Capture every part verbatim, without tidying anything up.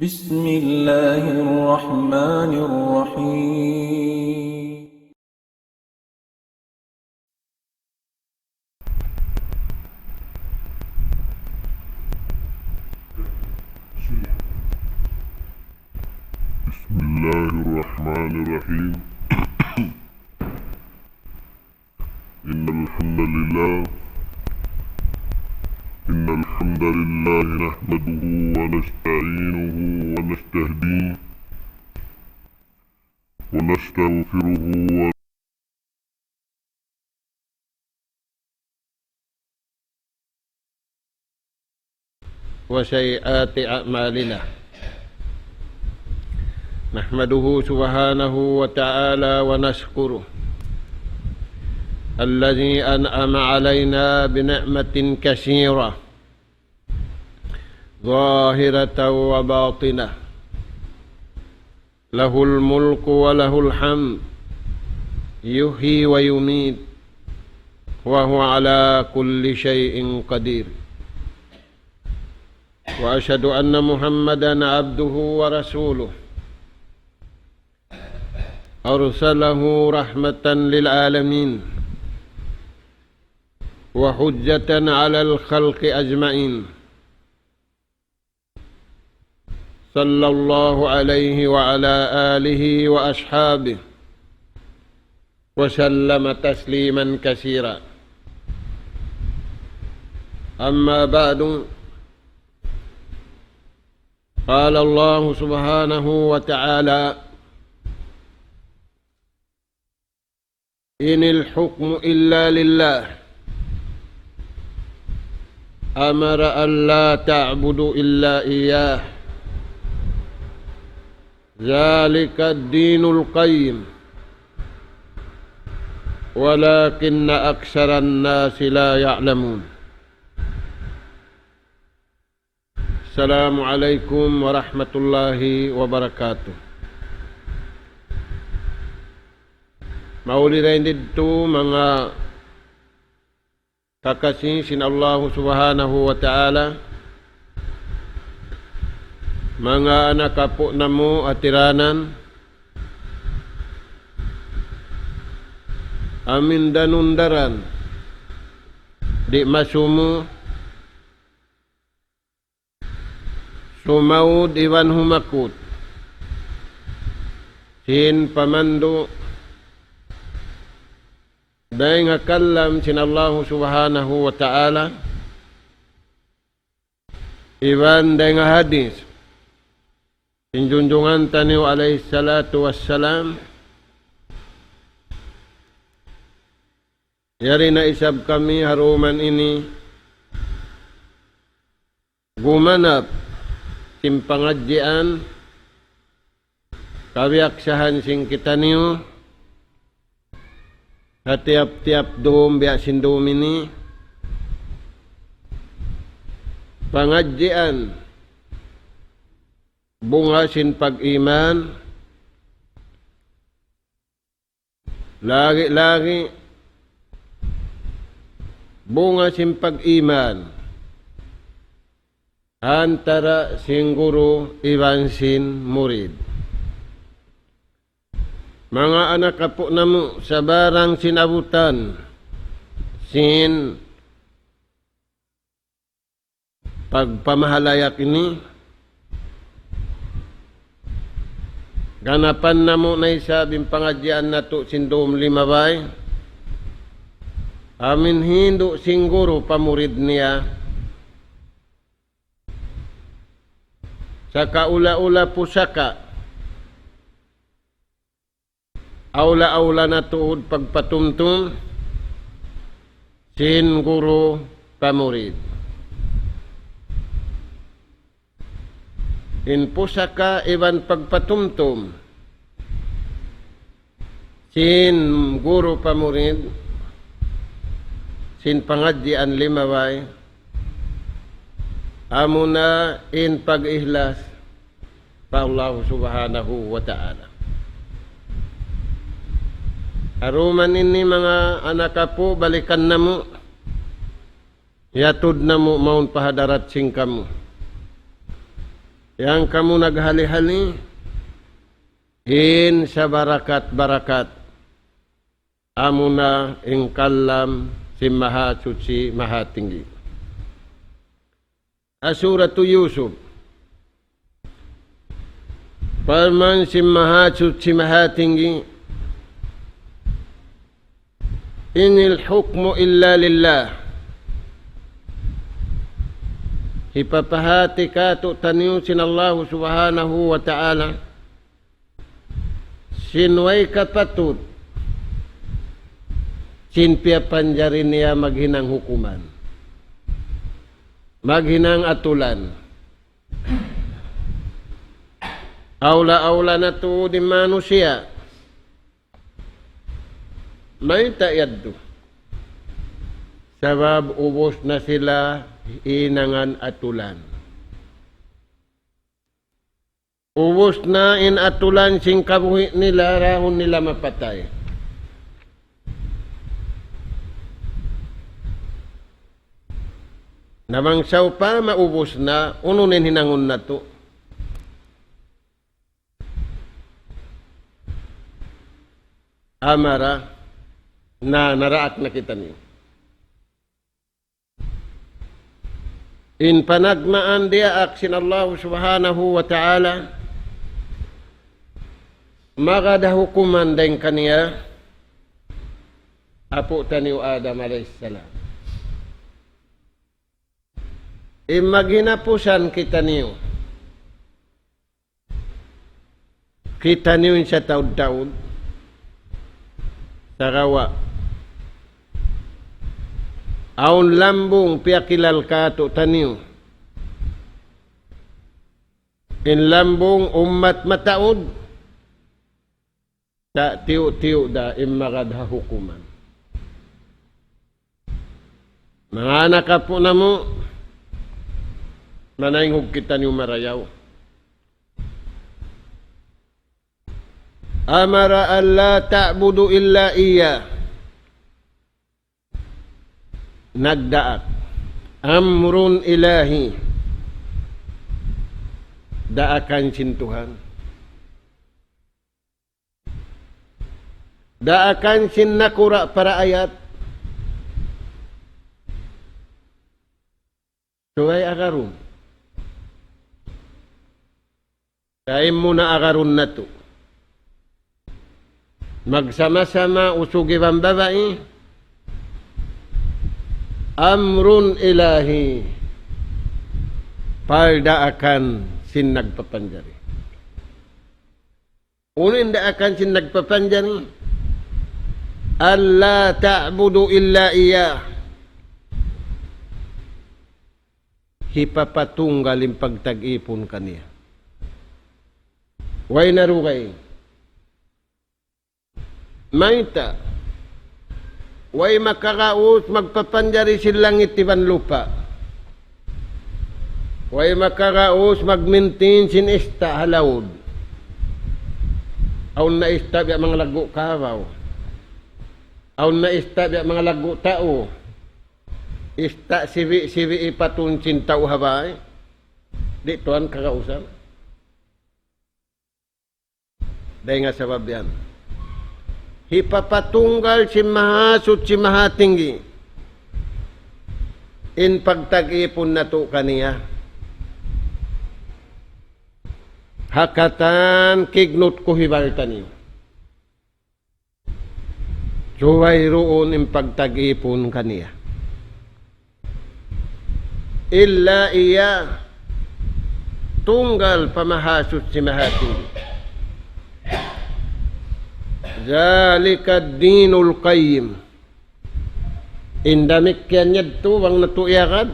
بسم الله الرحمن الرحيم. بسم الله الرحمن الرحيم. إن الحمد لله، إن الحمد لله نحمده ونستعينه ونستهديه ونستغفره و وسيئات أعمالنا. نحمده سبحانه وتعالى ونشكره الذي أنعم علينا بنعمة كثيرة ظاهرة وباطنة، له الملك وله الحمد، يحيي ويميت، وهو على كل شيء قدير. وأشهد أن محمدا عبده ورسوله، أرسله رحمة للعالمين وحجة على الخلق أجمعين، صلى الله عليه وعلى آله وأصحابه وسلم تسليما كثيرا. أما بعد، قال الله سبحانه وتعالى: إن الحكم إلا لله، أمر أن لا تعبدوا إلا إياه، ذلك الدين القيم، ولكن أكثر الناس لا يعلمون. Assalamu alaykum warahmatullahi wabarakatuh. Mauli dayn didtu manga kakasi sin Allahu Subhanahu wa Ta'ala, manga anak apu' namu' ha tiranan, amin danun daran, di' masumu, sumaud iban humakut sin pamandu' dayn ha kalam sin Allahu Subhanahu wa Ta'ala, iban dayn ha hadith sin junjungan taniyu alayhi salatu wassalam. Yari na isab kami ha dum ini gumanap sin pangadjian kabiyaksahan sin kitaniyu ha tiyap-tiyap dum biya' sin dum ini, pangadjian bunga sin pag-iman, lagi'-lagi' bunga sin pag-iman antara sin guru iban sin murid. Manga anak apu' namu', sabarang sin abutan sin pagpamahalayak ini, ganapan namu' na isab in pangadjian natu' sin dum limabay. Amin hindu' sin guru pa murid niya. Sakaula-ula pusaka, awla-awla na tuud pagpatumtum sin guru pa murid. In pusaka iban pagpatumtum sin guru pa murid, sin pangadjian limabay, amuna in pag-ihlas pa Allah Subhanahu wa Ta'ala. Ha dum ini manga anak apu', balikan namu', yatud namu' mawn pa hadarat sin kamu. Yan kamu naghali-hali in sabarakat-barakat, amuna in kalam sin Mahasuchi Mahatinggi. Ha Suratu Yusuf, parman sin Mahasuchi Mahatinggi, إن الحكم إلا لله. Hipapahāti kātu'niyu sin Allahu Subhanahu wa Ta'ala, sin way kapatut sin piyapanjari niya maghinang hukuman, maghinang atulan. Awla-awla na tuud in manusiya'. Mayta' yadtu? Sabab ubus na sila hinangan atulan. Ubus na in atulan sin kabuhi' nila, dahun nila mapatay. Na bang sawpama ubus na, unu in hinangun natu'? Amara, na naraak na kitaniyu. In panagmaan diyaak sin Allahu Subhanahu wa Ta'ala, magad ha hukuman dayn kaniya apu' taniyu Adam alayhis salam. In maghinapusan kitaniyu, kitaniyu in sataud-taud, sagawa' awn lambung piyakilal kātu'niyu. In lambung ummat mataud, sa' tiyu'-tiyu' da in magad ha hukuman. Manga anak apu' namu', manaynghug kitaniyu marayaw. أمر ألا تعبدوا إلا إياه. Nagdaak. أمر إلهي. Daakan sin Tuhan. Daakan sin nakura' para ayat. Subay agarun. Sa' in muna agarun natu'. Magsama-sama usug iban babai. أمر إلهي. Pardaakan sin nagpapanjari. Unu in daakan sin nagpapanjari? ألا تعبدوا إلا إياه. Hipapatunggal in pagtag-ipun kaniya. Way na dugaing. Mayta'? Way makaraus magpapanjari sin langit iban lupa'. Way makaraus mag-maintain sin ista' ha laud. Awn na ista' biya' manga laggu' kabaw. Awn na ista' biya' manga laggu' tau. Ista' sibi'-sibi' ipatun sin tau ha bay. Di' tuwan karausan. Dayn ha sabab yan, hipapatunggal sin Mahasuchi Mahatinggi in pagtag-ipun natu' kaniya. Ha katan kignut ku hibal taniyu. Subay duun in pagtag-ipun kaniya. إلا إياه, tunggal pa Mahasuchi Mahatinggi. ذلك الدين القيم. In damikkiyan yadtu bang natu' iyagad.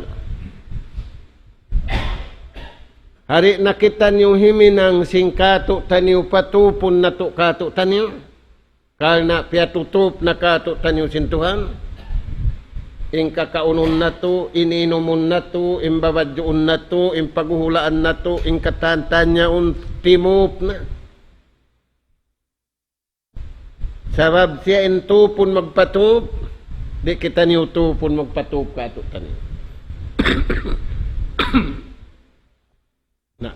Hari' na kitaniyu himinang sin kātu'niyu patupun natu' kātu'niyu. Karna' piyatutup na kātu'niyu sin Tuhan, in kakaunun natu', in inumun natu', in babadjuun natu', in paghuhulaan natu', in katan-katan yaun timup na. Sabab siya in tupun magpatup, di' kitaniyu tupun magpatup kātu'niyu. Na,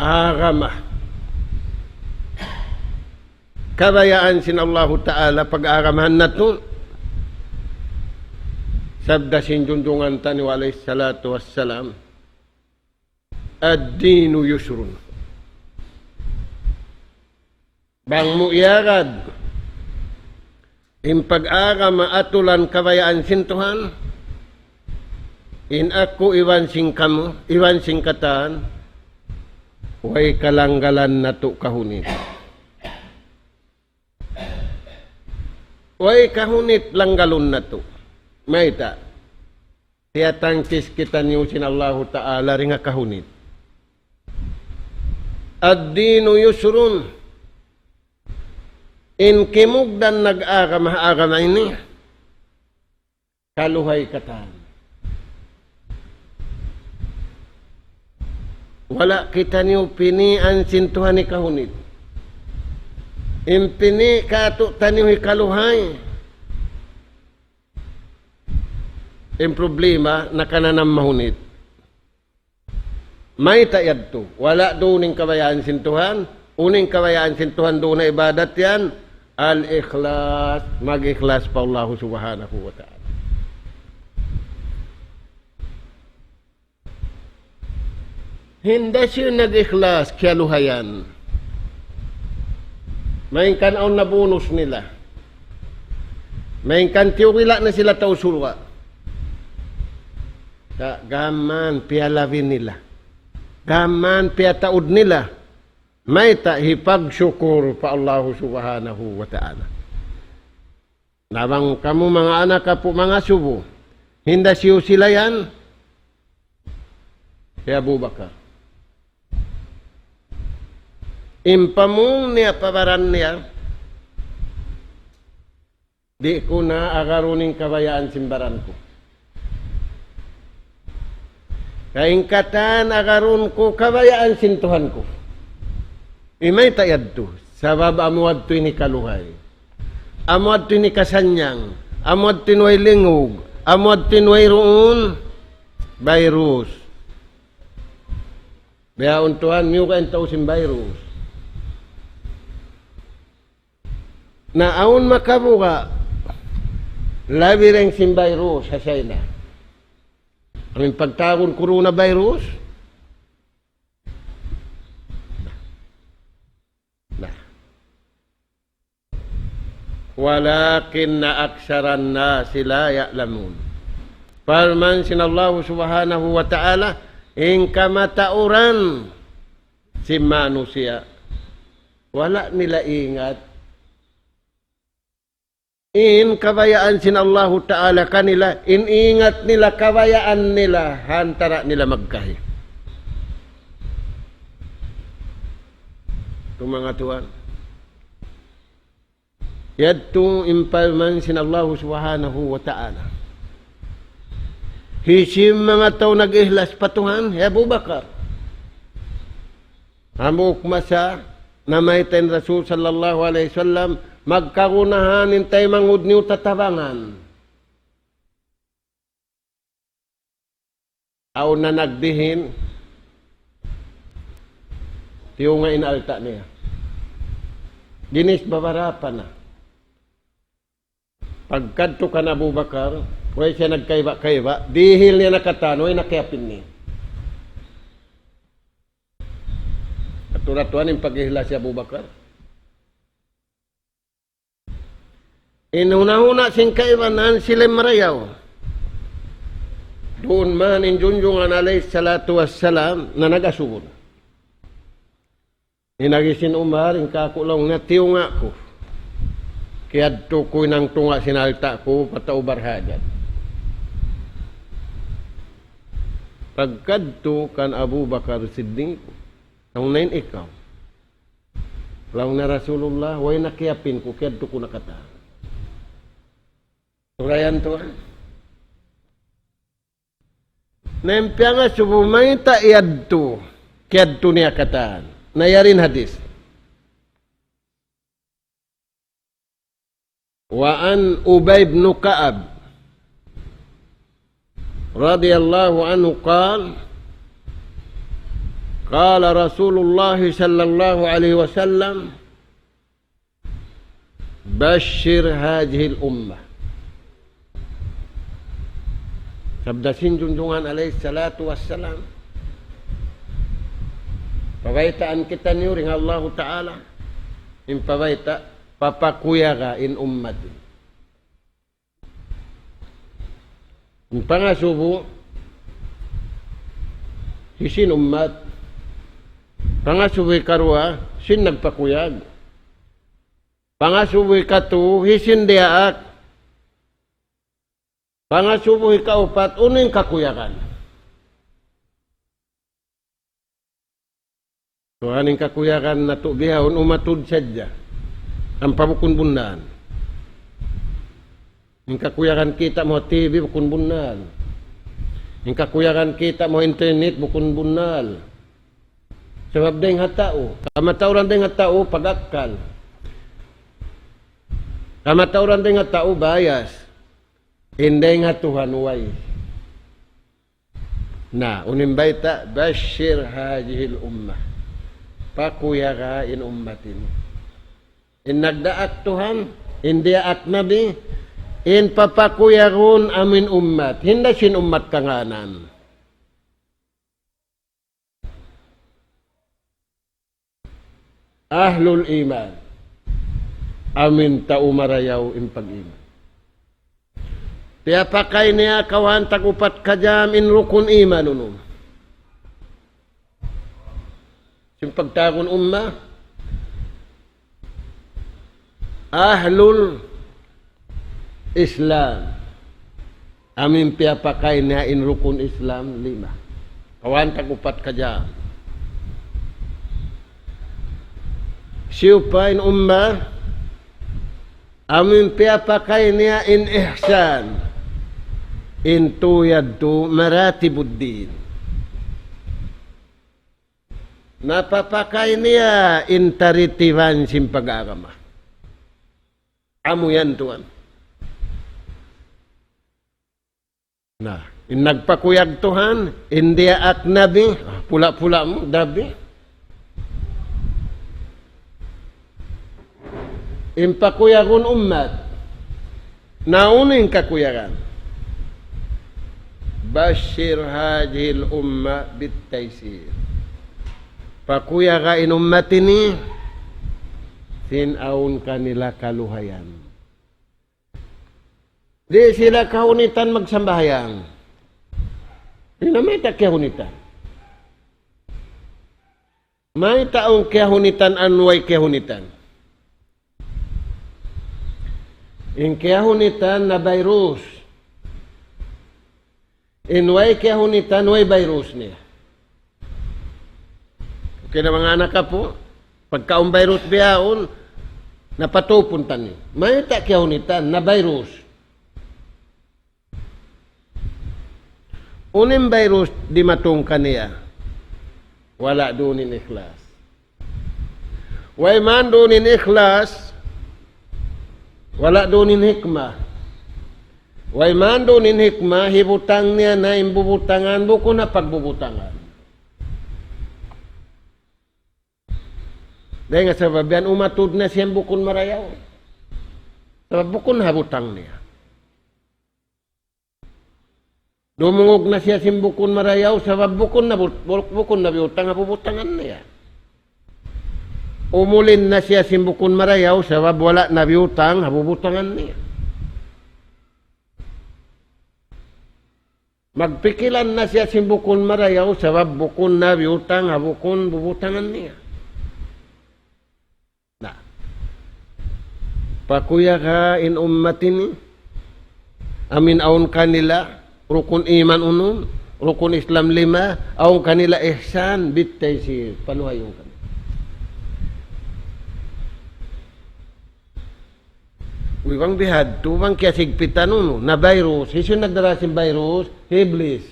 agama. Kabayaan sin Allahu Ta'ala pag-agamahan natu'. Sabda sin junjungan taniyu alayhi salatu wassalam, الدين يسر. Bang mu iyagad in pag-agama atulan kabayaan sin Tuhan, in aku iban sin kamu, iban sin katan, way kalanggalan natu' kahunit. Way kahunit langgalun natu'. Mayta'? Tiyatangkis kitaniyu sin Allahu Ta'ala dayn ha kahunit. الدين يسر. In kimugdan nag-agama, agama ini, kaluhay katan. Wala' kitaniyu pini'an sin Tuhan hikahunit. In pini' kātu'niyu hikaluhay. In problema, nakananam mahunit. Mayta' yadtu? Wala' duun in kabayaan sin Tuhan, unu in kabayaan sin Tuhan duun ha ibadat yan, al-ikhlas, mag-ikhlas pa Allahu Subhanahu wa Ta'ala. Hinda siyu nag-ikhlas, kiyaluhayan. Malayngkan awn na bonus nila. Malayngkan tiyurila' na sila tau surga'. Sa' gām mayan piyalabi nila. Gām mayan piyataud nila. Mayta'? Hipagsukur pa Allahu Subhanahu wa Ta'ala. Na bang kamu manga anak apu' mangasubu, hinda siyu sila yan, hi Abu Bakar. In pamung niya pa baran niya, di' ku na agarun in kabayaan sin baran ku. Kay in katan agarun ku kabayaan sin Tuhan ku. Imayta' yadtu? Sabab amu yadtu in hikaluhay. Amu yadtu in hikasannyang. Amu yadtu in way lingug. Amu yadtu in wayruun virus. Bihaun Tuhan, miyuga' in tau sin virus. Na awn makabuga', labi dayn sin virus ha China. Amu in pagtawagun coronavirus. Na. ولكن أكثر الناس لا يعلمون. Parman sin Allahu Subhanahu wa Ta'ala, in kamatauran sin manusiya', wala' nila ingat in kabayaan sin Allahu Ta'ala kanila, in ingat nila kabayaan nila, ha antara' nila magkahi. Tumangatuan. Yadtu in parman sin Allahu Subhanahu wa Ta'ala. Hisiyu in manga tau nag-ihlas pa Tuhan? Hi Abu Bakar. Hambuuk masa, namayta' in Rasul sallallahu alayhi wasallam, magkagunahan in taymanghud niyu tatabangan. Awn na nagdihin, tiyunga' in alta' niya. Ginis babarapa na. Pagkadtu kan Abu Bakar, way siya nagkaiba-kaiba, dihil niya na katan, way na kiyapin niya. Atur-aturan in pag-ihlas hi Abu Bakar. In huna-huna sin kaibanan, sila in marayaw. Duun man in junjungan alayhi salatu wassalam na nag-asubu. In agi sin Umar, in kāku' laung niya tiyunga' ku. Kiyadtu ku in hangtunga' sin alta' ku, pa tau barhajat. Pagkadtu kan Abu Bakar Siddiq, laung niya in ikaw. Laung niya Rasulullah, way na kiyapin ku, kiyadtu ku na katan. Surayan tuwan. Na in piyangasubu mayta' yadtu, kiyadtu niya katan. Na yari in hadis. وعن أبي بن كعب رضي الله عنه قال: قال رسول الله صلى الله عليه وسلم: بشر هذه الأمة. Sabda sin Junjungan alayhi salatu wassalam, pabaytaan kitaniyu dayn ha Allahu Ta'ala, in pabayta', papakuyaga in ummat. In pangasubu, hisiyu in ummat? Pangasubu hikaruwa, hisiyu in nagpakuyag? Pangasubu hikatū, hisiyu in diyaak? Pangasubu hikaupat, unu in kakuyagan? So, in kakuyagan natu' bihaun umatud sadja. Ampa bukun bunnal. In kakuyagan kita' mu ha T V bukun bunnal. In kakuyagan kita' mu ha internet bukun bunnal. Sabab dayn ha tau. Kamatauran dayn ha tau, pag-akkal. Kamatauran dayn ha tau, bias. In dayn ha Tuhan, way. Na, unu in bayta', بشر هذه الأمة. Pakuyaga in ummat ini. In nagdaak Tuhan, in diyaak Nabi, in papakuyagun amu in ummat. Hinda sin ummat kangānan. Ahlul iman. Amu in tau marayaw in pag-iman. Piyapakay niya kawhaan tag-upat ka jam in rukun iman unu. Sin pagtawagun umma, ahlul Islam. Amu in piyapakay niya in rukun Islam lima. Kawhaan tag-upat ka jam. Siyu pa in umma, amu in piyapakay niya in ihsan. In tū yadtu maratibud din. Napapakay niya in taritiban sin pag-agama. Amu yan tuwan. Na, in nagpakuyag Tuhan, in diyaak Nabi, ah, pula-pula mu, Nabi. In pakuyagun ummat, na unu in kakuyagan? بشر هذه الأمة بالتيسير. Pakuyaga in ummat ini, sin awn kanila kaluhayan. Di' sila kahunitan magsambahayang. Di' na mayta' kiyahunitan. Mayta' awn kiyahunitan awn way kiyahunitan? In kiyahunitan na virus. In way kiyahunitan, way virus niya. Okay na, manga anak apu', pagka awn virus bihaun, napatupun taniyu. Mayta' kiyahunitan na virus? Unu in virus dimatung kaniya? Wala' duun in ikhlas. Way man duun in ikhlas, wala' duun in hikmah. Way man duun in hikmah, hibutang niya na in bubutangan, bukun ha pagbubutangan. Dayn ha sabab yan umatud na siya bukun marayaw. Sabab bukun ha butang niya. Dumungug na siya sin bukun marayaw, sabab bukun na bu-, bu-, bukun na biyutang ha bubutangan niya. Umulin na siya sin bukun marayaw, sabab wala' na biyutang ha bubutangan niya. Magpikilan na siya sin bukun marayaw, sabab bukun na biyutang ha bukun bubutangan niya. Na. Pakuyaga in ummat ini, amu in awn kanila rukun iman unum, rukun Islam lima, awn kanila ihsan bit taysir, paluhayun kanila. Uy, bang bihadtu, bang kiyasigpitan unu, na virus, hisiyu in nagdara sin virus? Iblis.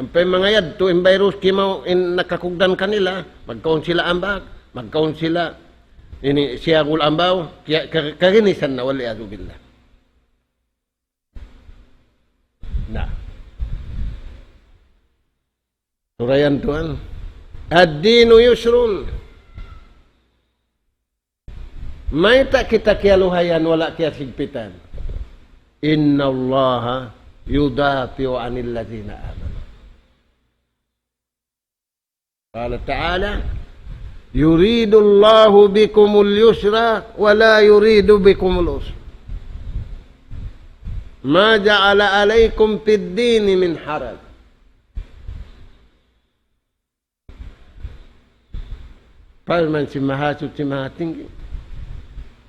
Ampa in manga yadtu, in virus kimaw, in nakakugdan kanila, magkaun sila ambak, magkaun sila, ini, siyagul ambaw, kiya-, ka-, kaginisan na, wal iyadhu billah. Na. Surayan tuwan. الدين يسر. Mayta' kita kiyaluhayan wala' kiyasigpitan? إن الله يدافع عن الذين آمنوا. قال تعالى: يريد الله بكم اليسر ولا يريد بكم العسر. ما جعل عليكم في الدين من حرج. Parman sin Mahasuchi Mahatinggi,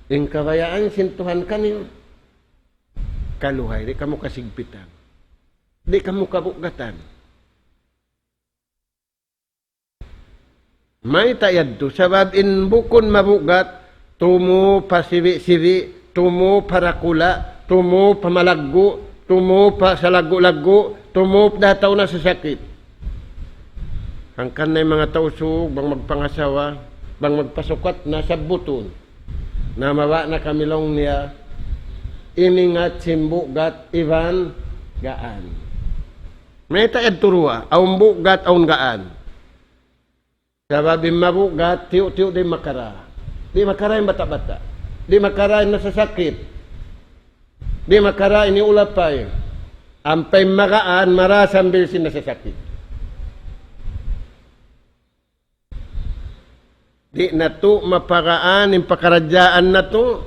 in kabayaan sin Tuhan kaniyu, kaluhay, di' kamu kasigpitan, di' kamu kabugatan. Mayta' yadtu? Sabab in bukun mabugat, tumu pa sibi'-sibi', tumu pa dakula', tumu pa malaggu', tumu pa salaggu'-laggu', tumu pa dahaw na sasakit. Hangkan na in manga Tausug, bang magpangasawa, bang magpasukat na, sabbutun. Na mawa' na kami laung niya, imingat sin bugat iban gaan. Mayta' yadtu duwa, awn bugat, awn gaan. Sabab in mabugat, tiyu'-tiyu' di' makara. Di' makara in bata'-bata'. Di' makara in nasasakit. Di' makara in ulapay. Ampa in magaan, mara sambil sin nasasakit. Di' natu' mapagaan in pakaradjaan natu',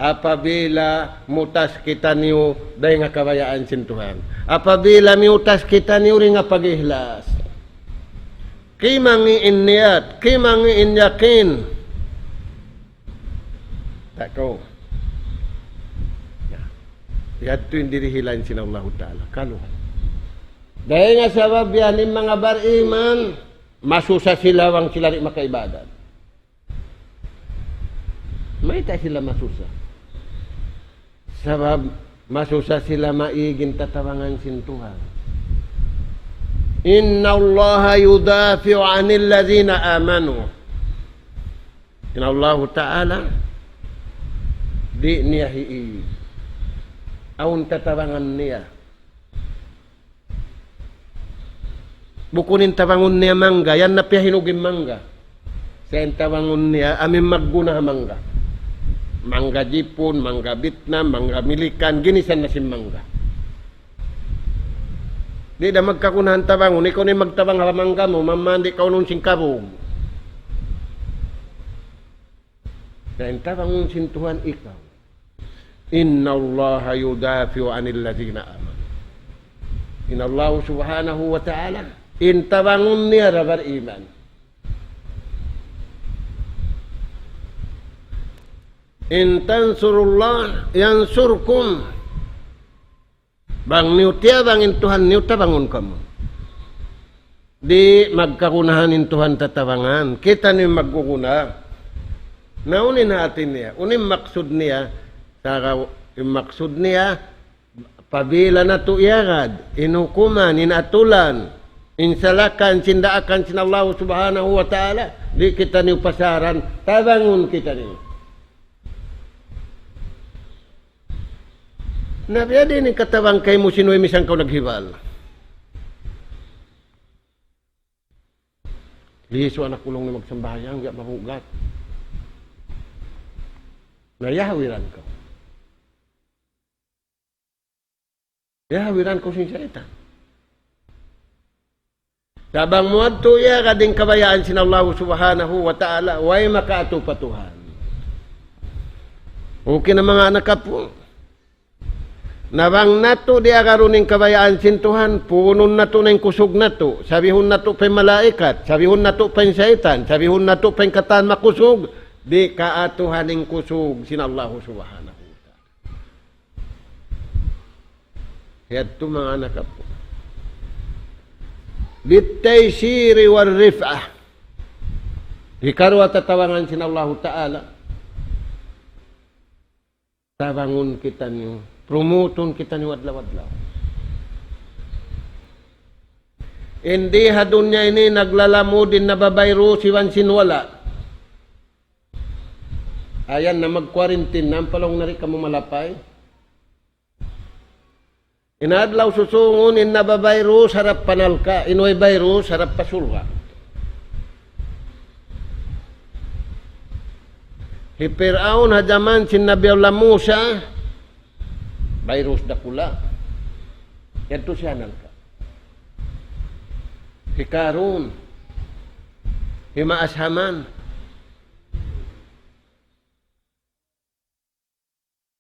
apabila mutas kitaniyu dayn ha kabayaan sin Tuhan. Apabila miyutas kitaniyu dayn ha pag-ihlas. Kimangi' in niyat, kimangi' in yakin. Tako. Yadtu in dirihilan sin Allahu Ta'ala. Kalu. Dayn ha sabab yan in manga bariman, masusa sila bang sila di' makaibadat. Mayta' sila masusa? Sabab masusa sila maig in tatabangan sin Tuhan. إن الله يدافع عن الذين آمنوا. In Allahu Ta'ala, di' niya hiig. Awn tatabangan niya. Bukun in tabangun niya mangga, yan na piyahinug in mangga. Sa' in tabangun niya, amu in magguna ha mangga. Mangga Jipun, mangga Vietnam, mangga Milikan, ginisan na sin mangga. Di' da magkagunahan tabangun, ikaw na in magtabang ha mangga mu, mamandi kaw nun sin kabug. Na in tabangun sin Tuhan ikaw. إن الله يدافع عن الذين آمنوا. In Allahu Subhanahu wa Ta'ala, in tabangun niya ra bariman. إن تنصروا الله ينصركم. Bang niyu tiyabang in Tuhan niyu, tabangun kamu. Di' magkagunahan in Tuhan tatabangan. Kitaniyu in magguguna. Na unu in hati niya, unu in maksud niya, sagawa' in maksud niya, apabila natu' iyagad, in hukuman, in atulan, in salakan, sin daakan sin Allah Subhanahu wa Ta'ala, di' kitaniyu pasaran, tabangun kitaniyu. Na biya' diin in katabang kaymu sin way misan kaw naghibal? Lisu anak kulung na magsambahayang, biya' mabugat. Na yahawiran kaw. Yahawiran kaw sin saytan. Sa' bang muwadtu iyagad in kabayaan sin Allahu Subhanahu wa Ta'ala, way makaatu pa Tuhan. Okay na manga anak apu. Na bang natu' di' agarun in kabayaan sin Tuhan, puunun natu' na in kusug natu', sabihun natu' pa in malaikat, sabihun natu' pa in saytan, sabihun natu' pa in katan makusug, di' kaatuhan in kusug sin Allahu Subhanahu wa Ta'ala. Yadtu manga anak apu. بالتيسير والرفعة. Hikaruwa tatabangan sin Allahu Ta'ala. Tabangun kitaniyu. Promotun kitaniyu adlaw-adlaw. In di ha dunya ini naglalamud in nababayru iban sin wala'. Ayan na mag-quarantine na, ampa laung na di' kamu malapay. In adlaw susungun, in nabavirus harap pa narka', in way virus harap pa surga'. Hi Pir'aun ha jaman sin Nabi Allah Musa, virus dakula'. Yadtu siya narka'. Hi Karun, hi Maas Haman.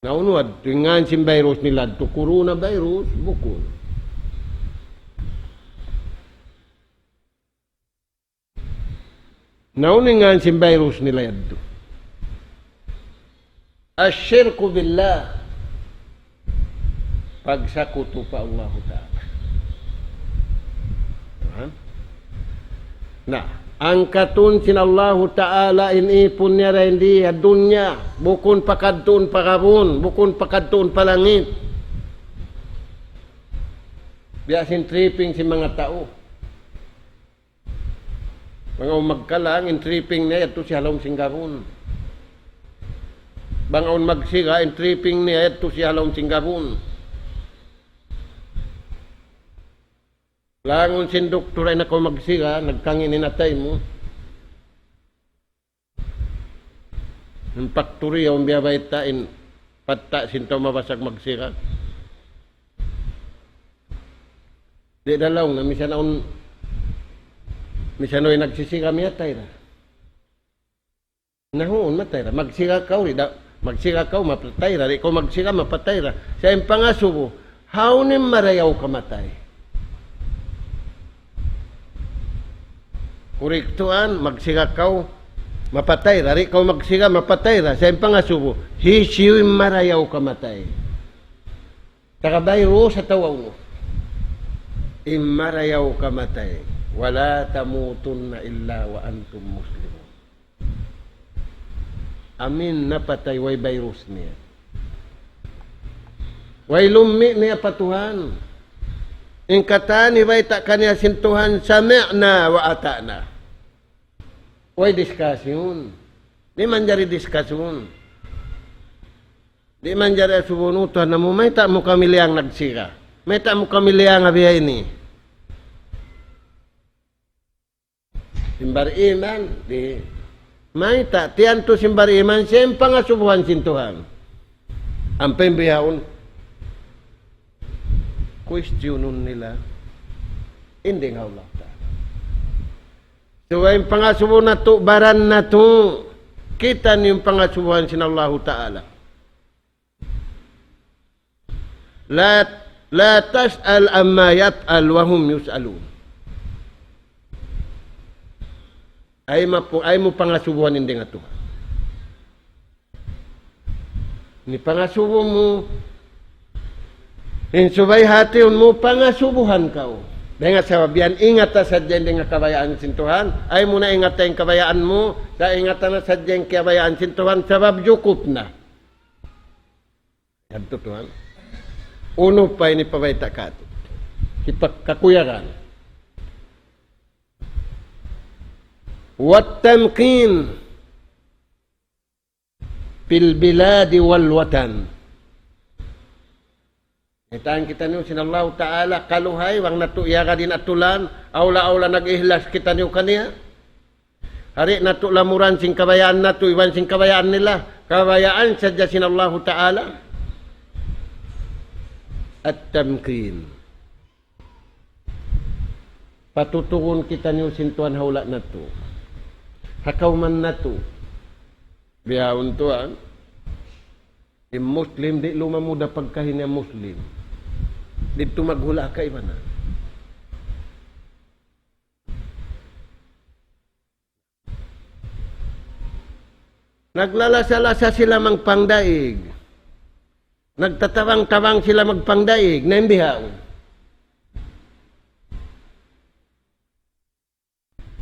Na unu yadtu, in ngan sin virus nila yadtu, coronavirus, bukun. Na unu in ngan sin virus nila yadtu? الشرك بالله. Pagsakutu pa Allahu Ta'ala. Ha? Na, angkatun sin Allahu Ta'ala in ipun niya dayn di ha dunya, bukun pakadtuun pa gabun, bukun pakadtuun pa langit. Biya' sin tripping sin manga tau. Bang awn magkalang, in tripping niya yadtu siya ha lawm sin gabun. Bang awn magsiga, in tripping niya yadtu siya ha lawm sin gabun. Langun sin doktor, ayaw na kaw magsiga, nagkangin in atay mu. In paktori, awn biya' bayta' in patta' sin tau mabasag magsiga. Di' da laung na, misan awn, misan way nagsisiga, miyatay da. Na huun, matay da. Magsiga kaw, di' da, magsiga kaw, mapatay da. Di' kaw magsiga, mapatay da. Sa' in pangasubu, hawnu in marayaw kamatay? Kuriktuan, magsiga kaw, mapatay da. Di' kaw magsiga, mapatay da. Sa' in pangasubu, hisiyu in marayaw kamatay? Taga virus atawa unu? In marayaw kamatay. ولا تموتن إلا وأنتم مسلمون. Amin napatay way virus niya. Way lummi' niya pa Tuhan. In katan hibayta' kaniya sin Tuhan, سمعنا وأطعنا. Way discussion. Di' manjari discussion. Di' manjari asubuhun, "O Tuhan namu', mayta' mu kami liyang nagsiga? Mayta' mu kami liyang biya' ini?" Sin bariman, di'. Mayta', tiyantu sin bariman, siya in pangasubuhan sin Tuhan. Ampa in bihaun, questionun nila in dayn ha Allah Ta'ala. Subay in pangasubu natu', baran natu', kita' niyu in pangasubuhan sin Allahu Ta'ala. لا، لا تسأل عما يفعل وهم يسألون. Ayaw mu, ayaw mu pangasubuhan in dayn ha Tuhan. Ini pangasubu mu, in subay hatiun mu pangasubuhan kaw. Dayn ha sabab yan, ingata sadja in dayn ha kabayaan sin Tuhan. Ayaw mu na ingata in kabayaan mu, sa' ingata na sadja in kabayaan sin Tuhan, sabab jukup na. Yadtu tuwan. Unu pa ini pabayta' katu'? Kita kakuyagan. والتمكين في البلاد والوطن. Itan kitaniyu sin Allahu Ta'ala, kaluhay, bang natu' iyagad in atulan, awla-awla nag-ihlas kitaniyu kaniya. Di' natu' lamuran sin kabayaan natu', iban sin kabayaan nila, kabayaan sadja sin Allahu Ta'ala. At-tamkin. Patutugun kitaniyu sin Tuhan ha hula' natu'. Ha kawman natu'. Bihaun tuwan. In Muslim, di' lumamud ha pagkahi niya Muslim. Didtu maghula' kaibanan. Naglalasa-lasa sila magpangdaig. Nagtatabang-tabang sila magpangdaig. Na in bihaun.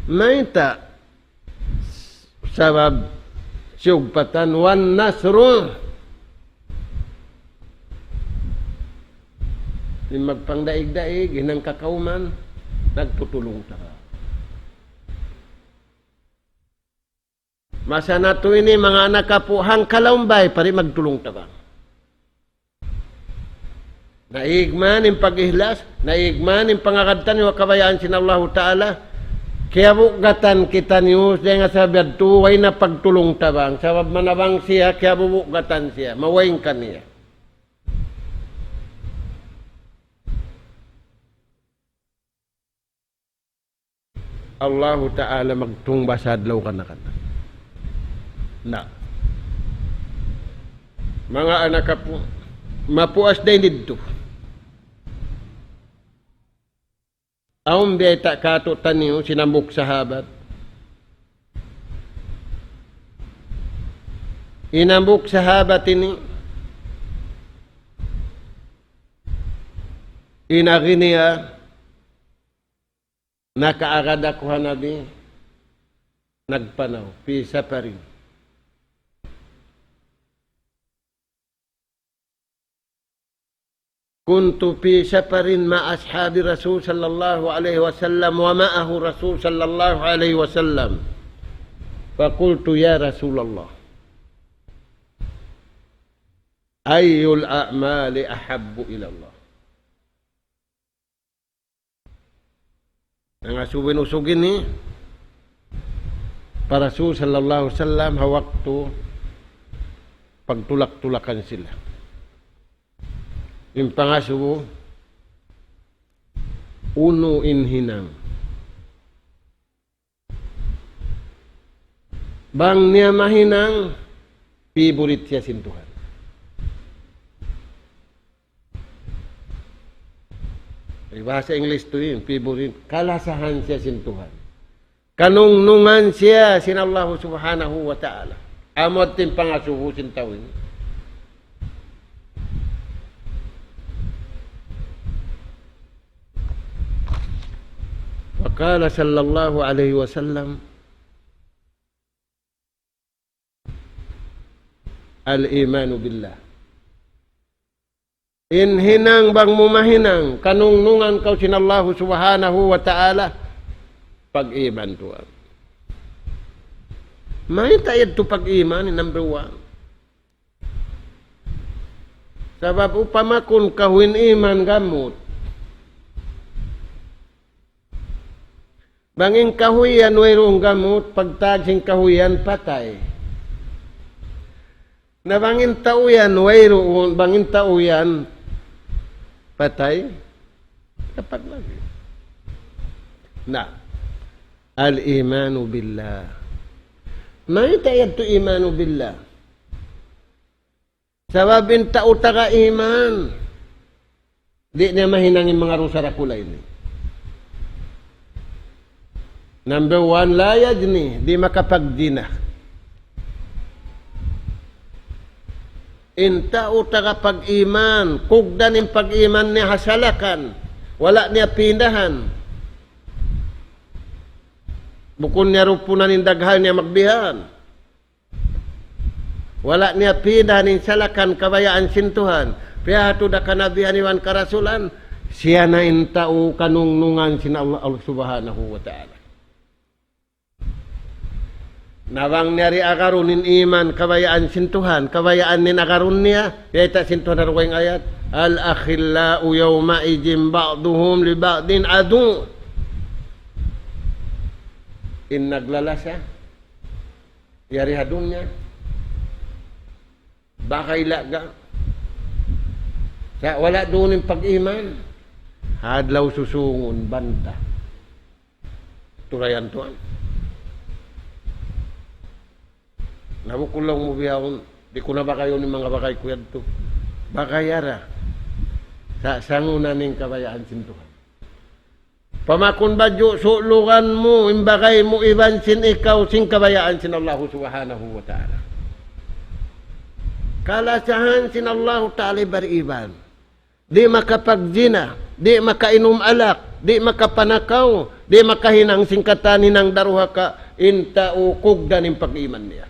Mayta'? Sabab siyugpatan, والنصر. In magpangdaig-daig, hinang kakawman, nagtutulung-tabang. Masa natu' ini, manga anak apu', hangka lawm bay pa di' magtulung-tabang. Naig man in pag-ihlas, naig man in pangagadtan ha kabayaan sin Allahu Ta'ala, kiyabugatan kitaniyu, dayn ha sabab yadtu, way na pagtulung-tabang, sabab manabang siya, kiyabugatan siya, mawaing kaniya. Allahu Ta'ala magtungbas ha adlaw kana-kana. Na. Manga anak apu, mapuas dayn didtu. Awn biyayta' kātu'niyu sin hambuuk sahabat. In hambuuk sahabat ini, in agi niya, nakaagad aku ha Nabi, nagpanaw, في سفر. كنت في سفر مع أصحاب رسول صلى الله عليه وسلم ومعه رسول صلى الله عليه وسلم. فقلت: يا رسول الله، أي الأعمال أحب إلى الله؟ Nangasubu in usug ini pa Rasul sallallahu alayhi wasallam ha waktu pagtulak-tulakan sila. In pangasubu, unu in hinang. Bang niya mahinang, favorite siya sin Tuhan. Ay, bahasa English tu in, favorite. Kalasahan siya sin Tuhan. Kanungnungan siya sin Allahu Subhanahu wa Ta'ala. Amu in pangasubu sin tau ini. وقال صلى الله عليه وسلم: الإيمان بالله. In hinang bang mu mahinang, kanungnungan kaw sin Allahu Subhanahu wa Ta'ala, pag-iman tuwan. Mayta' yadtu pag-iman, number one. Sabab upama kun kahuy in iman gamut. Bang in kahuy yan wayruun gamut, pagtag sin kahuy yan patay. Na bang in tau yan wayruun, bang in tau yan patay, dapat lagi. Na, الإيمان بالله. Mayta' yadtu imanu billah? Sabab in tau taga iman, di' niya mahinang in manga dusa dakula' ini. Number one, لا يزني, di' makapagjina. In tau taga pag-iman, kugdan in pag-iman niya ha salakan, wala' niya pindahan. Bukun niya rupunan in daghal niya magbihan. Wala' niya pindahan in salakan kabayaan sin Tuhan. Piyahatu da kanabihan iban karasulan, siya na in tau kanungnungan sin Allah, Allah Subhanahu wa Ta'ala. Na bang niya di' agarun in iman kabayaan sin Tuhan, kabayaan in agarun niya, biyayta' sin Tuhan ha dugaing ayat, الأخلاء يومئذ بعضهم لبعض عدو. In naglalasa, yari ha dunya, bagay laga. Sa' wala' duun in pag-iman. Ha adlaw susungun, banta. Tulayan tuwan. Na bukun laung mu bihaun, di' ku na bagayun in manga bagay ku yadtu. Bagaya ra. Sa' sangunan in kabayaan sin Tuhan. Pamakun badju' sulugan mu, in bagay mu iban sin ikaw, sin kabayaan sin Allahu Subhanahu wa Ta'ala. Kalasahan sin Allahu Ta'ala bariban. Di' makapagjina, di' makainum alak, di' makapanakaw, di' makahinang sin katan hinang daruhaka, in tau kugdan in pag-iman niya.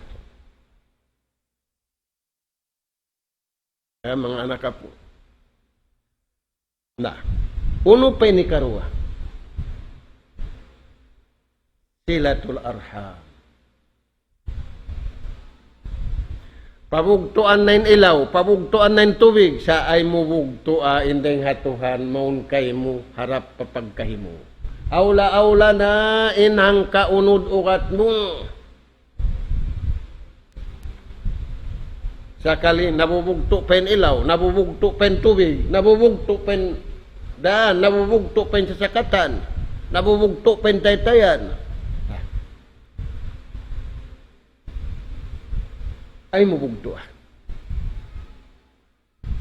Ya, manga anak apu. Na, unu pa in hikaruwa? صلة الأرحام. Pabugtuan na in ilaw, pabugtuan na in tubig, sa' ay mu bugtua in dayn ha Tuhan, mawn kaymu harap pa pagkahi mu. Awla-awla na in hangka unud ugat mu. Sakali, nabubugtu' pa in ilaw, nabubugtu' pa in tubig, nabubugtu' pa in daan, nabubugtu' pa in sasakatan, nabubugtu' pa in taytayan. Ay mu bugtuan.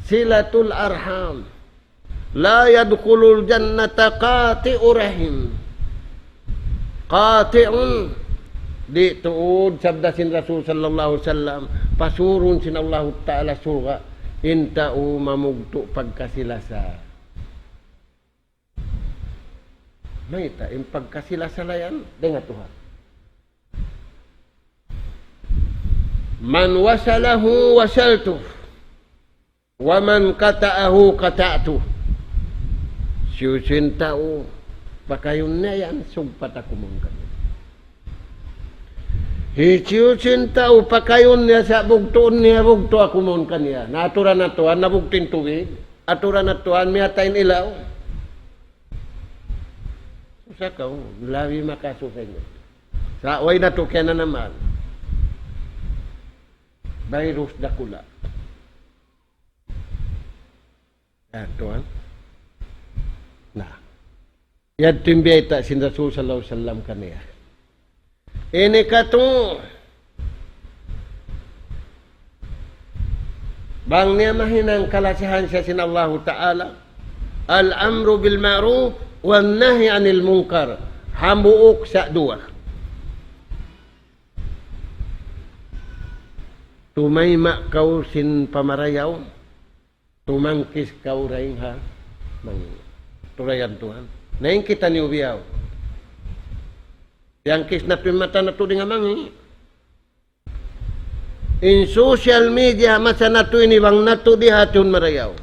صلة الأرحام. لا يدخل الجنة قاطع رحم. قاطع, di' tuud sabda sin Rasul sallallahu alayhi wasallam, pasurun sin Allahu Ta'ala surga', in tau mamugtu' pagkasi-lasa. Mayta', in pagkasi-lasa layan, dayn ha Tuhan. من وصله وصلته، ومن قطعه قطعته. Hisiyu-siyu in tau pakayun niya yan, sugpat aku mawn kaniya. Hisiyu-siyu in tau pakayun niya sa' bugtuun niya, bugtu' aku mawn kaniya. Na aturan na Tuhan, nabugtu' in tubig. Aturan na Tuhan, miyatay in ilaw. Susa kaw, labi makasusa niya. Sa' way na tu kiyananaman. Virus dakula'. Yan, tuwan. Na. Yadtu in biyayta' sin Rasul sallallahu alayhi wasallam kaniya. Ini katu', bang niya mahinang kalasahan siya sin Allahu Ta'ala, الأمر بالمعروف والنهي عن المنكر. Hambuuk sa' duwa. Tumayma' kaw sin pamarayaw, tumangkis kaw dayn ha mangi'. Turayan Tuhan. Na in kitaniyu biyaw. Tiyangkis natu' in mata natu' dayn ha mangi'. In social media, masa natu' ini bang natu' di' hatihun marayaw.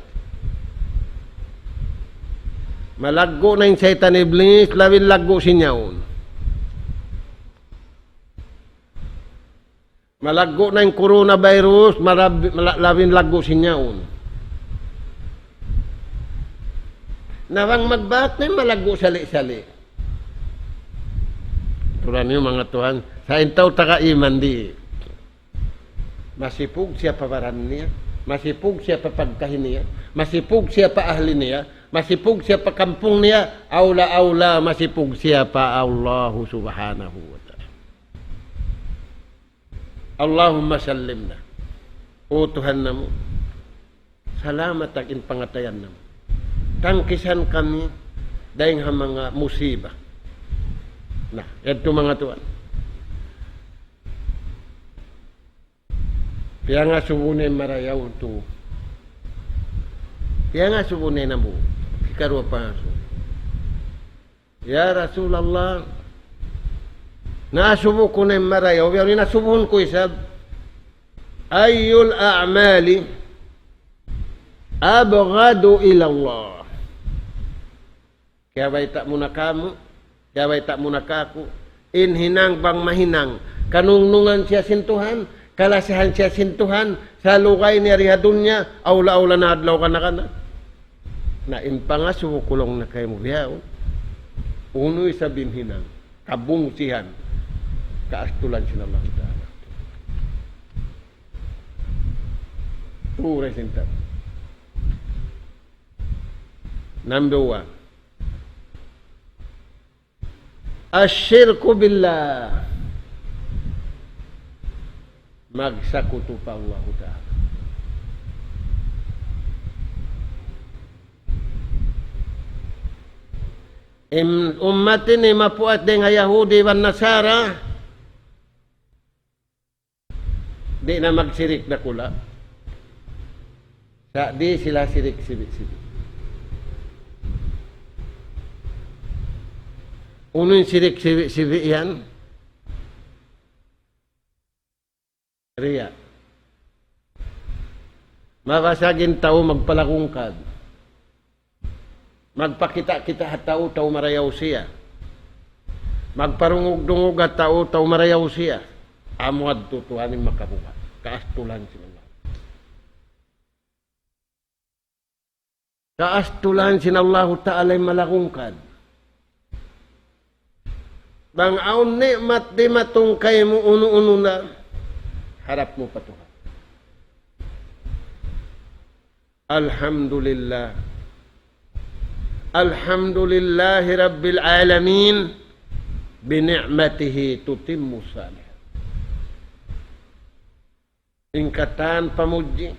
Malaggu' na in saytan iblis, labi laggu' sin yaun. Malaggu' na in coronavirus, malab-, mala-, labi laggu' sin yaun. Na bang magbaak na in malaggu' sali'-sali'. Turan niyu manga tuwan, sa' in tau taga iman di'. Masipug siya pa baran niya, masipug siya pa pagkahi niya, masipug siya pa ahli niya, masipug siya pa kampung niya, awla-awla masipug siya pa Allahu Subhanahu wa Ta'ala. اللهم سلمنا. O Tuhan namu', salamata in pangatayan namu'. Tangkisan kami dayn ha manga musiba. Na, yadtu manga tuwan. Piyangasubu na in marayaw tu. Piyangasubu na in amu. Hikaruwa pangasubu. Ya Rasulullah, naasubu ku na in marayaw, biya' ini asubuhun ku isab. أي الأعمال أبغض إلى الله؟ Kiyabayta' mu na kamu', kiyabayta' mu na kāku', in hinang bang mahinang, kanungnungan siya sin Tuhan, kalasahan siya sin Tuhan, salugay niya di ha dunya, awla-awla na adlaw kana-kana. Na in pangasubu ku laung niya kaymu bihaun, unu isab in hinang, kabungsihan, kaastulan sin Allah Ta'ala. Tuud ra sin tau. Number one. الشرك بالله. Magsakutu pa Allahu Ta'ala. In ummat ini mapuas dayn ha Yahudi iban Nasara, di' na magsirik dakula'. Sa' di' sila sirik sibi'-sibi'. Unu in sirik sibi'-sibi' yan? Riya. Mabasag in tau magpalagungkad. Magpakita'-kita' ha tau, tau marayaw siya. Magparungug-dungug ha tau, tau marayaw siya. Amu yadtu tuwan in makabuga'. Kaastulan sin Allah. Kaastulan sin Allahu Ta'ala in malagungkad. Bang awn ni'mat dimatung kaymu unu-unu na, harap mu pa Tuhan. Alhamdulillah. Alhamdulillahi Rabbil Alamin. Bini'matihi tutimmu salihat. In katan pamudji.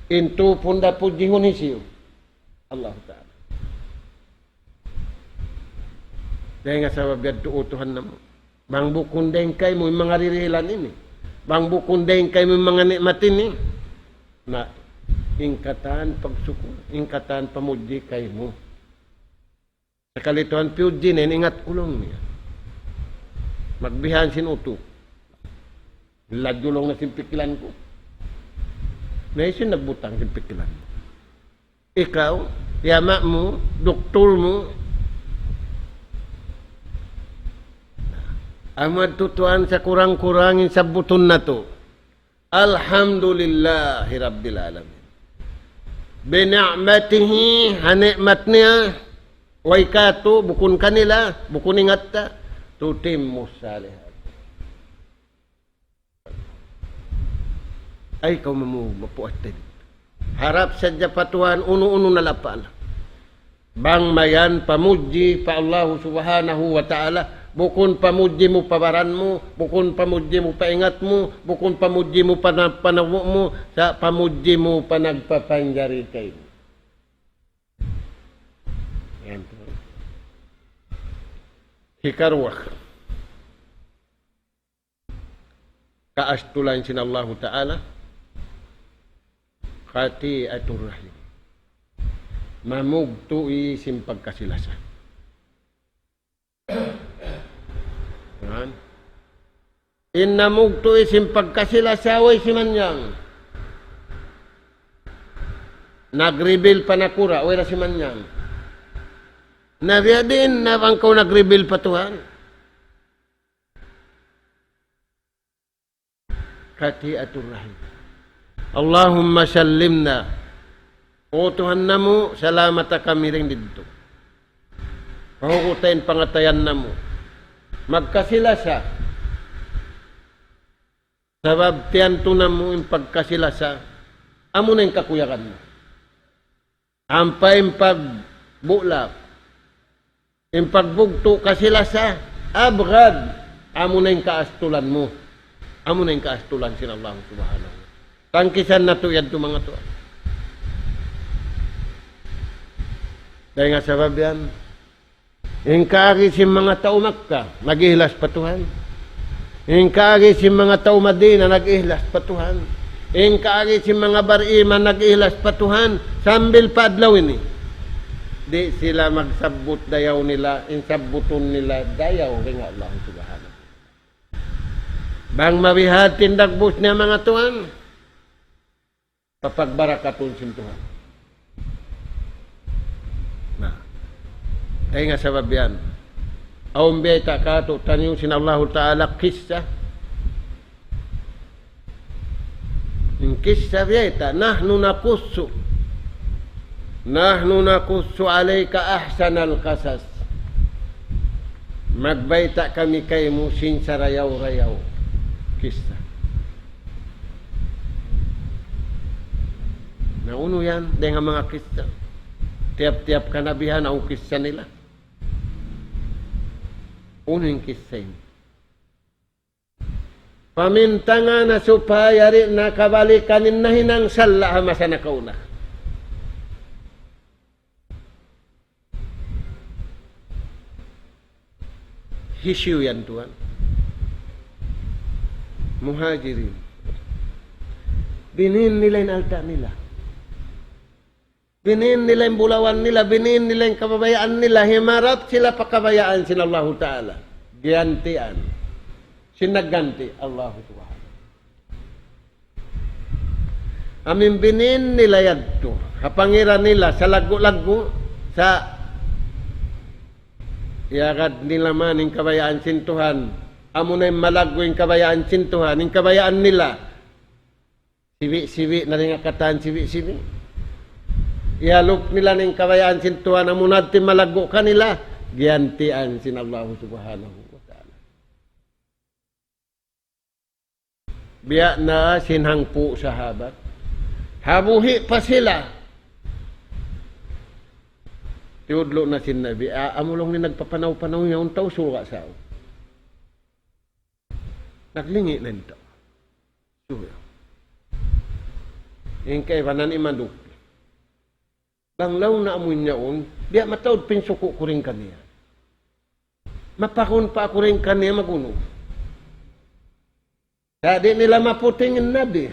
In tupun da pudjihun hisiyu? Allahu Ta'ala. Dayn ha sabab yadtu, O Tuhan namu'. Bang bukun dayn kaymu in manga dirihilan ini. Bang bukun dayn kaymu in manga ni'mat ini. Na, in katan pagsukul, in katan pamudji kaymu. Sakali tuwan piyudji na in ingat ku laung niya. Magbihan sin utuk. Ladju laung na sin pikilan ku. Na hisiyu in nagbutang sin pikilan mu? Ikaw, in ama' mu, duktul mu. Amu yadtu tuwan, sakurang-kurang in sabbutun natu'. Alhamdulillahi Rabbil Alamin. Bini'matihi, ha ni'mat niya, way katu', bukun kanila, bukun ingat ta, tutimmu salihat. Ay, kaw mamu-, mapuas tayo. Harap sadja pa Tuhan, unu-unu na lapal. Bang mayan pamudji pa Allahu Subhanahu wa Ta'ala, bukun pamudji mu pa baran mu, bukun pamudji mu pa ingat mu, bukun pamudji mu pa na-, panawu' mu, sa' pamudji mu pa nagpapanjari kaymu. Yan. Hikaruwa. Kaastulan sin Allahu Ta'ala, qati'atur rahim. Mamugtu'i sin pagkasi-lasa. Yan. In namugtu'i sin pagkasi-lasa, way simanjang. Nag-reveal pa nakura', way da simanjang. Na biya' diin na bang kaw nag-reveal pa Tuhan. Qati'atur rahim. Allahumma sallimna. O Tuhan namu', salamata kami dayn didtu. Pahuguta in pangatayan namu'. Magkasi-lasa. Sabab tiyantu namu' in pagkasi-lasa, amuna in kakuyagan mu. Ampa in pagbulak, in pagbugtu' kasi-lasa, abghad, amuna in kaastulan mu. Amuna in kaastulan sin Allah Subhanahu wa Ta'ala. Tangkisan natu' yadtu manga tuwan. Dayn ha sabab yan, in kaagi sin manga tau Makkah, nag-ihlas pa Tuhan. In kaagi sin manga tau Madina, nag-ihlas pa Tuhan. In kaagi sin manga bar-iman, nag-ihlas pa Tuhan. Sambil pa adlaw ini. Di' sila magsabbut dayaw nila, in sabbutun nila dayaw dayn ha Allah Subhanahu. Bang mabihati in dagbus niya manga tuwan. Papagbarakatun sin Tuhan. Na, dayn ha sabab yan. Awn biyayta' kātu'niyu sin Allahu Ta'ala kissa. In kissa biyayta', نحن نقص، نحن نقص عليك أحسن القصص. Magbayta' kami kaymu sin sarayaw-rayaw kissa. Na unu yan, dayn ha manga kissa. Tiyap-tiyap kanabihan, awn kissa nila. Unu in kissa ini? Pamintangan na supaya di' na kabalikan in nahinang sala' ha masa nakauna. Hisiyu yan tuwan? Muhajirin. Binin nila in alta' nila. Binin nila in bulawan nila, binin nila in kabayaan nila, himarap sila pa kabayaan sin Allahu Ta'ala. Giyantian. Sin nagganti, Allahu Subhanahu. Amu in binin nila yadtu. Ha pangira nila, salaggu'-laggu', sa' iyagad nila man in kabayaan sin Tuhan. Amuna in malaggu' in kabayaan sin Tuhan, in kabayaan nila. Sibi'-sibi' na dayn ha katan sibi'-sibi'. Iyalup nila in kabayaan sin Tuhan, amu na in malaggu' kanila, giyantian sin Allah Subhanahu wa Ta'ala. Biya' na sin hangpu' sahabat. Ha buhi' pa sila. Tiyudlu' na sin Nabi, a-, amu laung niya nagpapanaw-panaw niya, unta usul ka sa. Naglingi' na in tau. Suya. In kaibanan imandupi. Bang laung na amu in yaun, biya' mataud pa in suku' ku dayn kaniya. Mapakun pa aku dayn kaniya magunu. Sa' di' nila maputing in Nabi.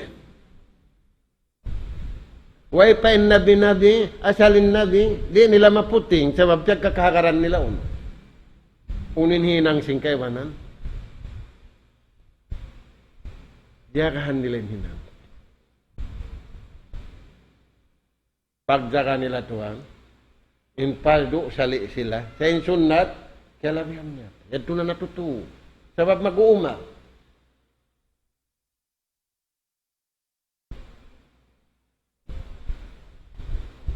Way pa in Nabi-Nabi, asal in Nabi, di' nila maputing, sabab piyagkakahagaran nila unu. Unu in hinang sin kaibanan. Diyagahan nila in hinang. Pagjaga nila tuwan, in pardu sali' sila. Sa' in sunnat, kiyalabihan niya. Yadtu na natutu. Sabab mag-uuma.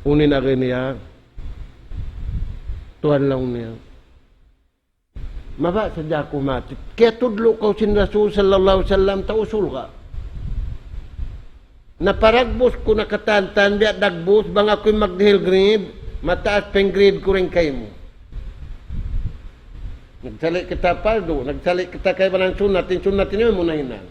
Unu in agi niya, tuwan laung niya. Mabaya' sadja aku mati. Kiyatudlu' kaw sin Rasul sallallahu alayhi wasallam, tau surga'. Naparagbus ku na katan-katan, biya' dagbus, bang aku in magdihil grade, mataas pa in grade ku dayn kaymu. Nagsali' kita pardu, nagsali' kita kaibanan sunnat, in sunnat ini mu nahinang.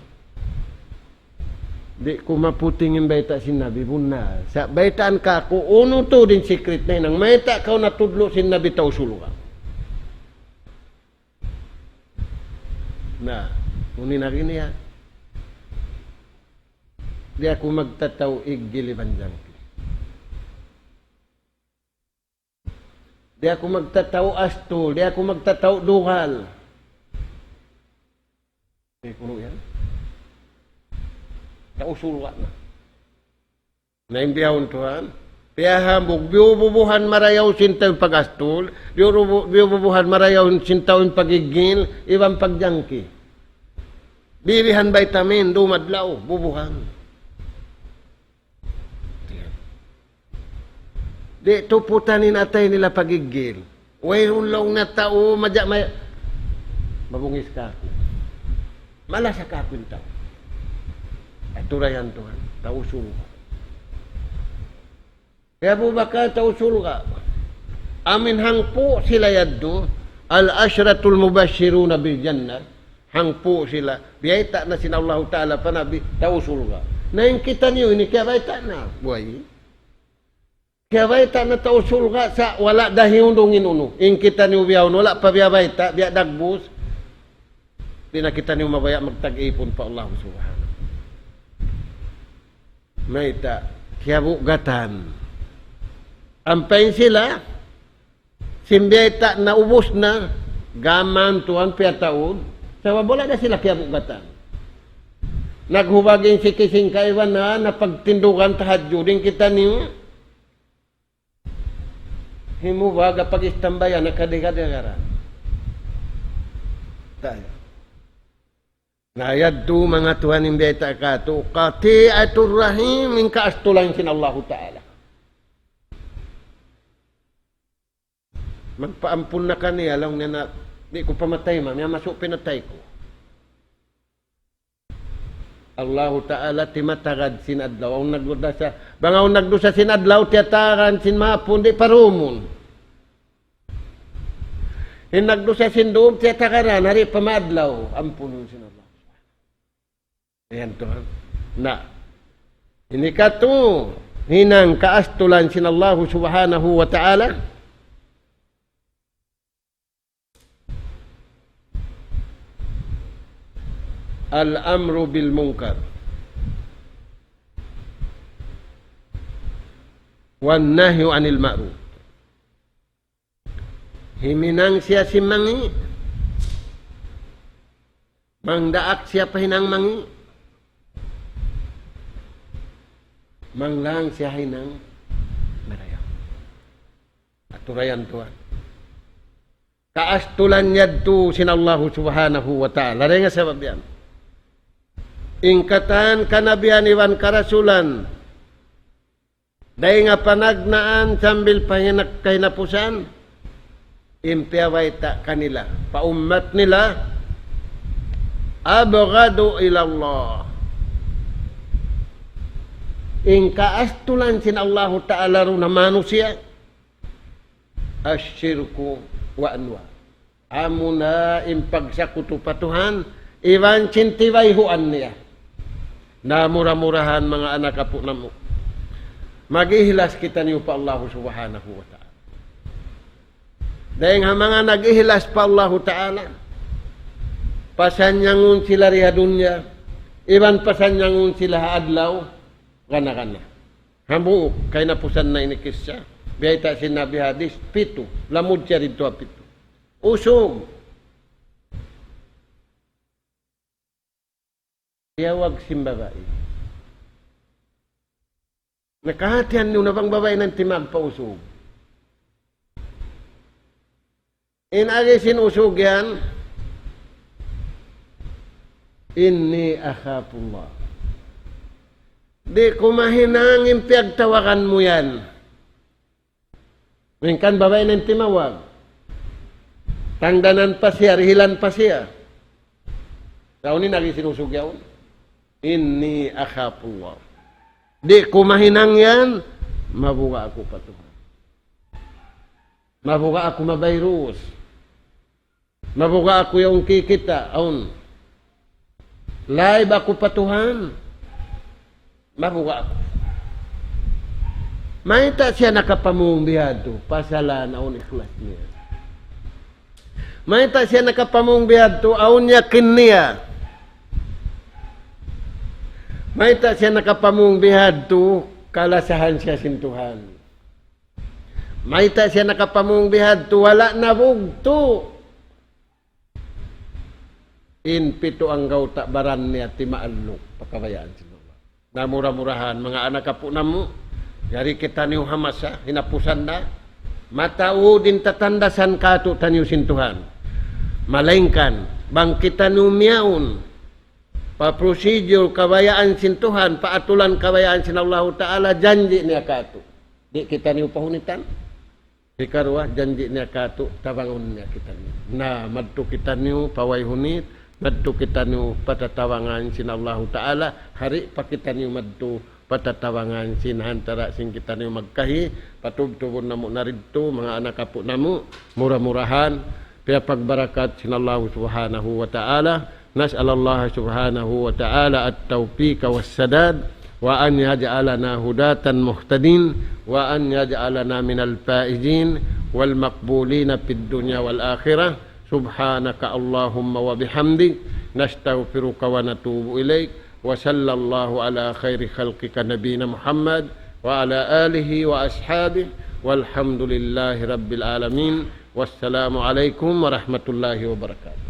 Di' ku maputing in bayta' sin Nabi, bunnal. Sa' baytaan kaku', unu tuud in secret nahinang. Mayta' kaw natudlu' sin Nabi tau surga'. Na, unu in agi niya. Di' aku magtatau iggil iban jangki. Di' aku magtatau astul, di' aku magtatau dugal. Eh, kunu' yan. Tau surga' na. Na in bihaun tuwan, piyahambuuk, biyububuhan marayaw sin tau in pag-astul, biyububu-, biyububuhan marayaw sin tau in pag-iggil, iban pagjangki. Bibihan vitamin, dum adlaw, bubuhan. Di' tuputan in atay nila pag-iggil. Wayruun laung na tau, maja-, may-, mabungis kaku'. Malasa kaku' in tau. Aturayan tuwan, tau surga'. Hi Abu Bakar tau surga'. Amu in hangpu' sila yadtu, al-ashratul mubashiruna bil jannah. Hangpu' sila. Biyayta' na sin Allahu Ta'ala pa Nabi, tau surga'. Na in kitaniyu ini, kiyabayta' na. Buhay. Kiyabayta' na tau surga' sa' wala' da hiyundung in unu. In kitaniyu bihaun, wala' pa biyabayta', biya' dagbus. Di' na kitaniyu mabaya' magtag-ipun pa Allah Subhanahu. Mayta', kiyabugatan. Ampa in sila, sin biyayta' na ubus na, gaman tuwan piyataud, sabab wala' da sila kiyabugatan. Naghubag in siki sin kaibanan, napagtindugan tahajjud, in kitaniyu, himubag ha pag-istambayan, nakadikadikaran. Tayo. Na yadtu manga tuwan in biyayta' katu', qati'atur rahim, in kaastulan sin Allahu Ta'ala. Magpaampun na kaniya, laung niya na, di' ku pamatay, ma, miyamasu' pinatay ku. Allahu Ta'ala timatagad sin adlaw. Awn nagdusa, bang awn nagdusa sin adlaw, tiyatagan sin mahapun, di' parumun. In nagdusa sin dum, tiyatagaran, hari pa maadlaw, ampunun sin Allah. Yan tuwan. Na, ini katu', hinang kaastulan sin Allah Subhanahu wa Ta'ala. Al-amru bil munkar. Wan nahyu anil ma'ruf. Himinang siya sin mangi'. Mangdaak siya pa hinang mangi'. Manglang siya hinang marayaw. Aturayan tuwan. Kaastulan yadtu sin Allahu Subhanahu wa Ta'ala. Dayn ha sabab yan. In katan kanabihan iban karasulan. Dayn ha panagnaan sambil pa hinak-, kahinapusan, in piyabayta' kanila, pa ummat nila, أبغض إلى الله. In kaastulan sin Allahu Ta'ala duun ha manusiya', الشرك وأنواعه. Amuna in pagsakutu pa Tuhan, iban sin tibayhuan niya. Na mura-murahan manga anak apu' namu', mag-ihlas kitaniyu pa Allahu Subhanahu wa Ta'ala. Dayn ha manga nag-ihlas pa Allahu Ta'ala, pasanyangun sila di ha dunya, iban pasanyangun sila ha adlaw, gana-gana. Hambuuk, kahinapusan na ini kissa. Biyayta' sin Nabi hadis, pitu. Lamud siya didtu ha pitu. Usug. Tiyawag sin babai. Na kahatihan niyu na bang babai na in timagpa' usug. In agi sin usug yan, إني أخاف الله. Di' ku mahinang in piyagtawagan mu yan. Minsan babai na in timawag. Tangdanan pa siya, dihilan pa siya. Sa' unu in agi sin usug yaun? إني أخاف الله. Di' ku mahinang yan, mabuga' aku pa Tuhan. Mabuga' aku mavirus. Mabuga' aku yaun kikita', awn. Laib aku pa Tuhan. Mabuga' aku. Mayta' siya nakapamung bihadtu, pasalan awn ikhlas niya. Mayta' siya nakapamung bihadtu, awn yakin niya. Mayta' siya nakapamung bihadtu, kalasahan siya sin Tuhan. Mayta' siya nakapamung bihadtu, wala' na bugtu'. In pitu anggawta' baran niya timaalluk pa kabayaan sin Allah. Na mura-murahan, manga anak apu' namu', yari kitaniyu ha masa, hinapusan na, mataud in tatandasan kātu'niyu sin Tuhan. Malaingkan, bang kitaniyu miyawn pa procedure kabayaan sin Tuhan, pa aturan kabayaan sin Allahu Ta'ala, janji' niya kātu'. Di' kitaniyu pahunitan. Hikaruwa, janji' niya kātu', tabangun niya kitaniyu. Na, madtu kitaniyu pa way hunit, madtu kitaniyu pa tatabangan sin Allahu Ta'ala, hari pa kitaniyu madtu pa tatabangan sin hantara' sin kitaniyu magkahi, patubtubun namu' na didtu, manga anak apu' namu', mura-murahan, piyapagbarakat sin Allahu Subhanahu wa Ta'ala, نسأل الله سبحانه وتعالى التوفيق والسداد، وأن يجعلنا هداة مهتدين، وأن يجعلنا من الفائزين والمقبولين في الدنيا والآخرة. سبحانك اللهم وبحمدك، نستغفرك ونتوب إليك، وصلى الله على خير خلقك نبينا محمد وعلى آله وأصحابه، والحمد لله رب العالمين. والسلام عليكم ورحمة الله وبركاته.